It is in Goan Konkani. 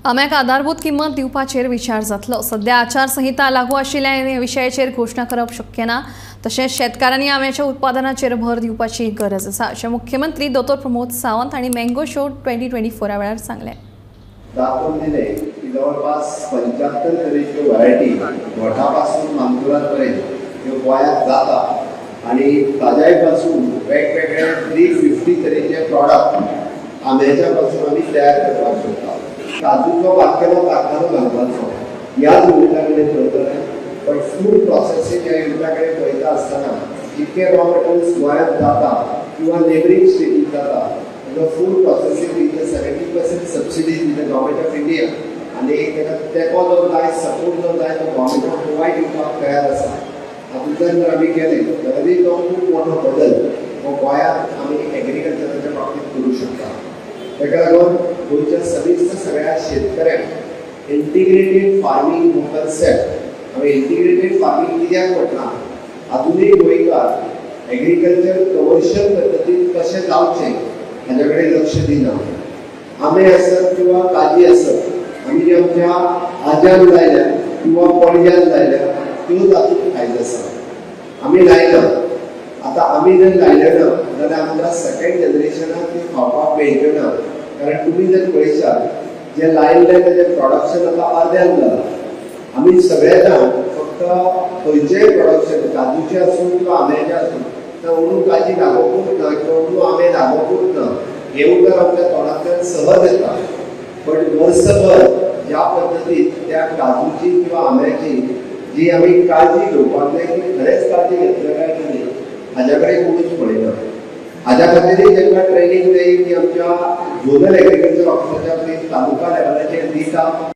आम्याक आधारभूत किंमत दिवपाचेर विचार जातलो। सध्या आचारसंहिता लागू आशिल्ल्यान ह्या विशयाचेर घोशणा करप शक्य ना। तशेंच शेतकारांनी आम्याच्या उत्पादनाचेर भर दिवपाची गरज आसा अशें मुख्यमंत्री दोतोर प्रमोद सावंत हांणी मँगो शो 2024 वेळार सांगलें। दाखोवन दिले की जवळपास 75 तरेच्यो व्हरायटी घोटापासून मानकुरांपर्यंत ह्यो गोंयांत जाता आनी ताज्याय पासून वेगवेगळे 350 तरेचे प्रॉडक्ट आंब्याच्या पासून आमी तयार करपाक शकता। काजूचो बारकेलो कारखानो घालपाचो ह्याच युनिटा कडेन पळयतले, पण फूड प्रोसेसींग ह्या युनिटा कडेन पळयता आसतना जितके रॉ मटेरियल्स गोंयांत जाता किंवा नेबरींग स्टेटींत जाता ताजो फूड प्रोसेसींग दिता 70% सबसिडी दिता गव्हर्मेंट ऑफ इंडिया आनी ताका तेंको जो जाय सपोर्ट जो जाय तो गव्हर्मेंट ऑफ गोवा दिवपाक तयार आसा। हातूंतल्यान जर आमी केलें जाल्यारूय तो खूब मोठो बदल हो गोंयांत आमी एग्रीकल्चराच्या बाबतींत करूं शकता। ताका लागून गोंयच्या समेस्त सगळ्या शेतकऱ्यांक इंटिग्रेटेड फार्मींग हो कन्सेप्ट आमी इंटिग्रेटेड फार्मींग कित्याक म्हटलां, आधुनीक गोंयकार एग्रीकल्चर कमर्शियल पद्दतीन कशें जावचें हाज्या कडेन लक्ष दिना। आंबे आसत किंवा काजी आसत आमी जे आमच्या आज्यान लायल्या किंवा पणज्यान लायल्या त्यो तातूंत फायदो आसा। आमी लायना, आतां आमी जर लायले ना जाल्यार आमच्या सेकेंड जनरेशनाक ती खावपाक मेळच्यो ना, कारण तुमी जर पळयशात जे लायिल्लें तेजें प्रोडक्शन आतां अर्द्यान जालां। आमी सगळे जाण फक्त खंयचेय प्रोडक्शन काजूचें आसूं किंवा आंब्याचें आसूं तर अंदू काजी लागोवपूच ना किंवा अंदू आंबे लागोवपूच ना हें उतर आमच्या तोंडांतल्यान सहज येता, पण वर्सभर ज्या पद्दतीन त्या काजूची किंवा आंब्याची जी आमी काळजी घेवपाक जाय ती खरेंच काळजी घेतल्या काय कितें हाज्या कडेन कोणूच पळयना। हाज्या खातीरय तांकां ट्रेनींग जाय ती आमच्या झोनल एग्रीकल्चर ऑफिसराच्या वतीन तालुका लेवलाचेर दिता